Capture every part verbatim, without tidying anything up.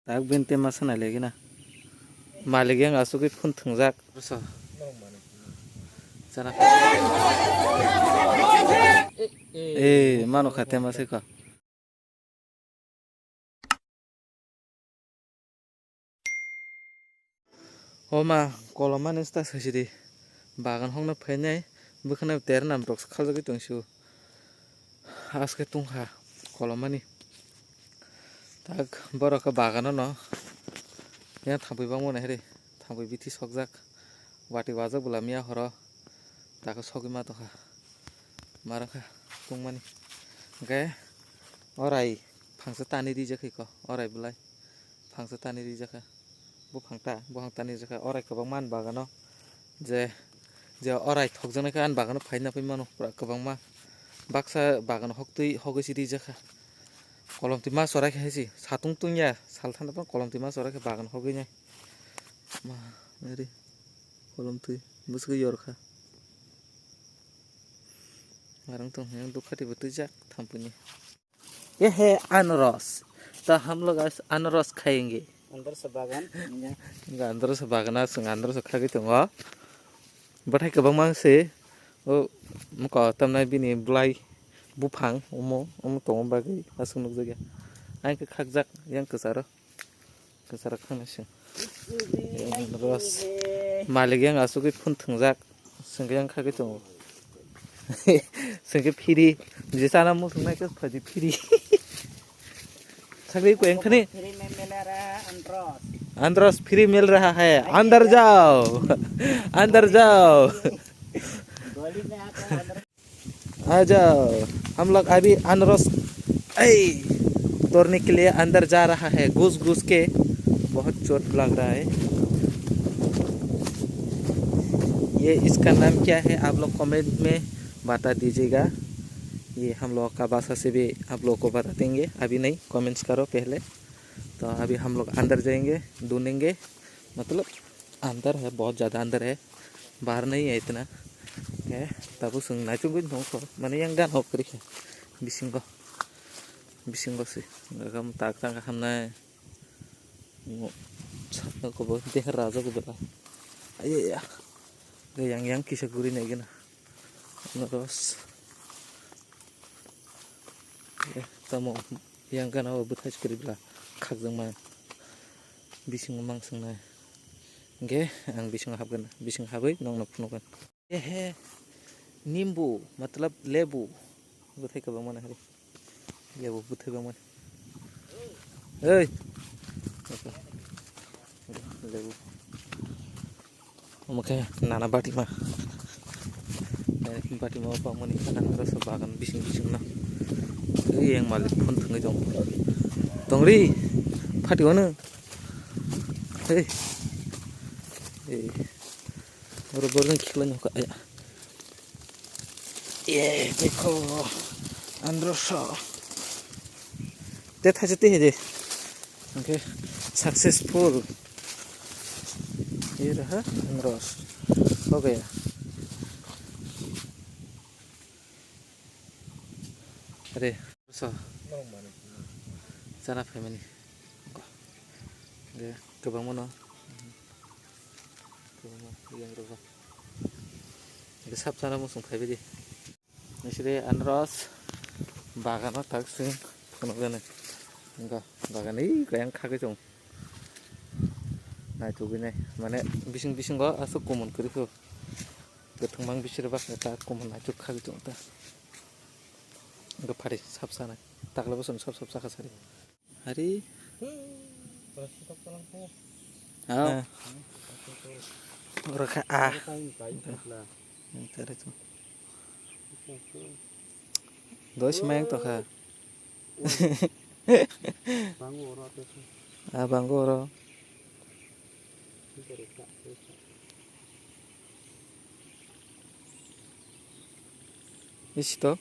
Tak bini tema sana legi na. Malik yang asugwi phun thwngjak. Chana. Eh, mano kha tema se ko. O ma, kolom mani sta sasidi. Bagan hokno phainai, bwkhano ter nam rok khaljagwi tongsiu. Aske tungkha kolom mani. Tak borok khe bagano no. Yang thangpui bangmani hari, thangpui bithi sokjak. Wati wajak bwla miya horo. Tako sogwi ma tongkha. Mara kha tungmani. Hwnkhe orai phangsa tani rijak khe ko, orai bwlai phangsa tani rijak kha. Buphang ta, buphang tani rijak kha. Orai kwbangma ani bagano je, je orai thokjaknai khe ani bagano phaina pai mano pura kwbangma. Baksa bagano hoktwi hogwi si rijak kha. Kolomtwi ma chorai khe hai si satung tungya, sal thanda phano kolomtwi ma chorai khe bagano hogwi nai. Ma, nari. Kolomtwi bwswk yor kha. Arang tong yang dukha twi bwtwijak thampuni. Ye he anaros. To hum log as anaros khayenge. Andar se bagan. Ga andar se bagana, sung andar se khagwi tongo. Bathai kwbangma se. O muko tamnai bini bwlai buphang omo, omo tongo bagwi aswk nukjakya. Ang khe khakjak yang kwcharo. Kwcharo khangnaising. Ros. Malik yang asugwi phun thwngjak. Sengke yang khagwi tongo. Sengke phiri. Je chana muthung nai khe phaji phiri. Khagwi ko yang khani. Free में मिल रहा है, अंदरोस। अंदरोस फ्री मिल रहा है। अंदर जाओ। अंदर जाओ। गोली में आता है, अंदर आ जाओ, हम लोग अभी अनरस, ऐ, तोड़ने के लिए अंदर जा रहा है, घुस घुस के। बहुत चोट लग रहा है। ये इसका नाम क्या है, आप लोग कमेंट में बता दीजिएगा। ये हम लोग का भाषा से भी आप लोग को बता देंगे, अभी नहीं, कमेंट्स करो पहले। तो अभी हम लोग अंदर जाएंगे, ढूंढेंगे, मतलब अंदर है, बहुत ज़्यादा अंदर है, बाहर नहीं है इतना। Khe tabuk chwng naichugwi tongkha, mane yang gana hok kwrwi kha bisingo, bisingo se gagam tak tak hamnai. Sakno kobo deha rajago bela. Ayaya. Yang yang kisa guri nai gana. Anaros. Eh, tamo yang gana o bwthai kwrwi bela khakjakma. Bisingo mang swngnai. Hingke ang bisingo hapgwna, bisingo habwi nokno phunukgwna. Ehe, nimbu, matlab lebu. Bwthai kwbangma nahari. Lebu bwthai bangmani. Ei. Lebu. Omo khe nana batima. Batima o pamani anarasa bagan bising bising no. Ei yang malik phone thwngwi tong. Tongri. Phati wano. Ei. Ei. Oro borjong khiklai nokha. Ye, dekho, andro so. Te thaise te hede. Okay, successful. Ye raha, andro so. Ho gaya. Are, so. Chana family. Ge, kebang mono. Kebang mono, yang rogo. Ge sap chana musung phaibai di. Nisire anros bagano tak sing phunukjani. Wngkha bagani kayang khagwi chwng naitugwi nai mane bising bisingo aswk kumun kwrwi kho. Kwthwng mang bisiro baksa ta kumun naituk khagwi chwng ta. Wngkha phari sap sanai takla bwswk sap sap sakha sari. Hari. Ah. Oro kha ah. Tare tu. Dos mayang to kha. Ah, bangor. Isi to.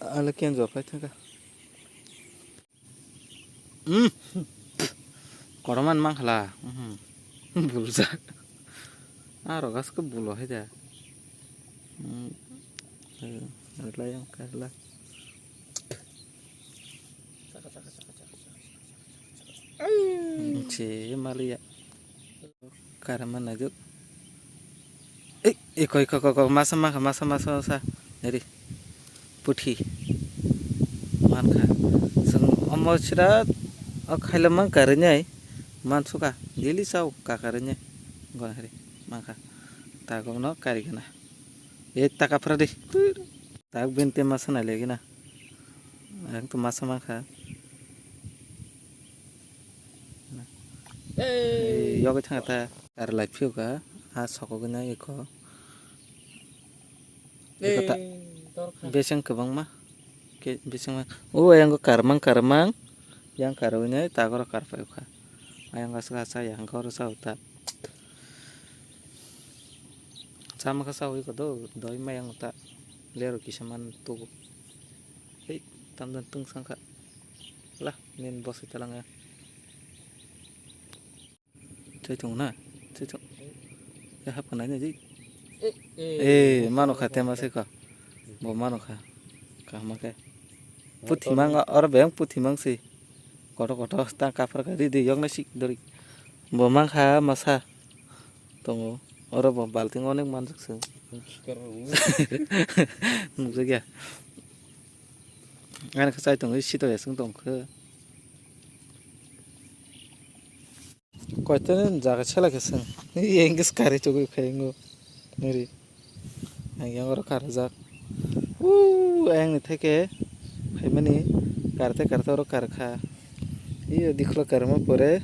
Ala kian jor khai thangka. Hmm. Koroman mangkhala. Hmm. Buljak. Aro gas ko bulo hai da. Hmm. Ayo, ayo yang kala. Se maliya. Karma najuk. Ei, ei, koi, koi, koi, koi, masa, masa, masa, masa, masa. Neri. Puthi. Mankha. Sung omo sira. O khaila mang karinai. Mansuka. Dili sao ka karinai. Gona hari. Mankha. Tagok no kari gana. E taka phra di. Tak bente masa nai legi na. Ang to masa mankha. Yogo thang ta kar lai phiu ka a soko gina iko. Iko ta beseng kwbang ma. Ke beseng ma. O ayang ko karmang karmang. Yang karwi nai tagoro kar phai kha. Ayang aswk asa yang koro sa uta. Chama kha sawi ko do, doi mayang ta lero kisa man tubu. Hei, tamdan tung sangkha. Lah, nin boswi talanga. Chaitung na, chaitung. Ya hap kana ni ji. Eh, mano kha tema se ko. Bo mano kha. Kahma khe. Puthimang, oro beng puthimang si. Koto koto ta kaphar kha ridi yokna sik dori. Bo mangkha masa. Tongo. Oro bo balting onek manjak se. Nukjakya. Ani khe chai tongo, sito ya sung tong khe. Koitene jaga sela khe sung. Engis kari chugui khaingo. Nuri. Ang yang oro karjak. Uuu, ayang ni theke phaimani karte karte oro karkha. Iyo dikhulo karma pore,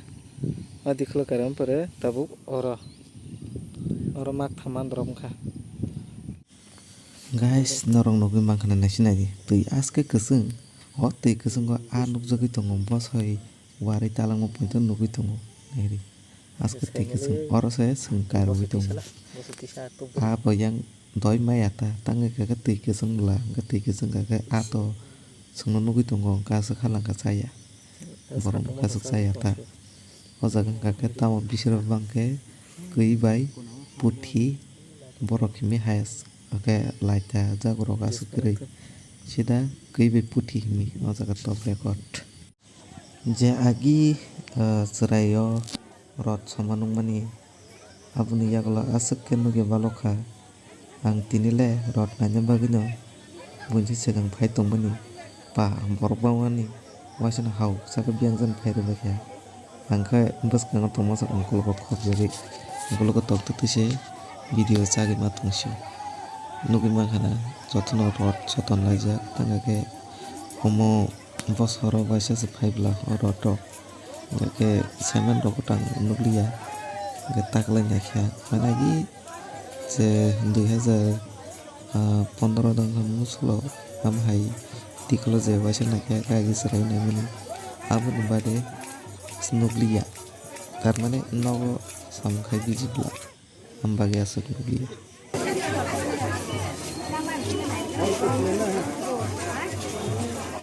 o dikhulo karma pore tabuk oro. Oro mak thaman rok wngkha. Guys, norok nugui mankha na naisi naidi. Twi aske kwchwng. O twi kwchwngo a nukjagui tongo bosoi. Warwi talangma poito nugui tongo. Nairi. Aske twi kwchwng. Oro se chwng karwi tongo. Abo yang doi maya ta. Tangwi kha khe twi kwchwng bwla. Hwnkhe twi kwchwng kha khe ato chwngno nugui tongo. Hwnkhe aswk halangkha chaya. Borok hwnkhe aswk chaya ta. O jaga hwnkha khe tamo bisiro bangkhe kwi bai puthi borok himwi hai hwnkhe laita jaga rok aswk kwrwi. Sida kwi bai puthi himwi o jaga top record. Je agi, ah, chwraio rot soma nukmani, aboni yagulo aswk khe nukya balokha. Ang tini le rot naina bagwino buini swkang phai tongmani, ba borok bangmani waisano hao saka biyang jani phai rwbaikha. Ang khe bwskango tongma sakni ukologo khopjagwi ukologo tokto twise video chagwi ma tongsi. Nugwi mankha na jotono rot soton laijak, tangkha khe omo. Bosoro waisa se phai bwla o rot rok. Hwnkhe cement rok tang nukliya. Hwnkhe taklai naikha. Managi je dui hazar pondro dang kha musulo amo hai tikolo je waisa naikha gagi chwrai naimani. Aboni bade nukliya. Tar mane nogo samung khai biji bwla. Am bagwi aswk nukliya.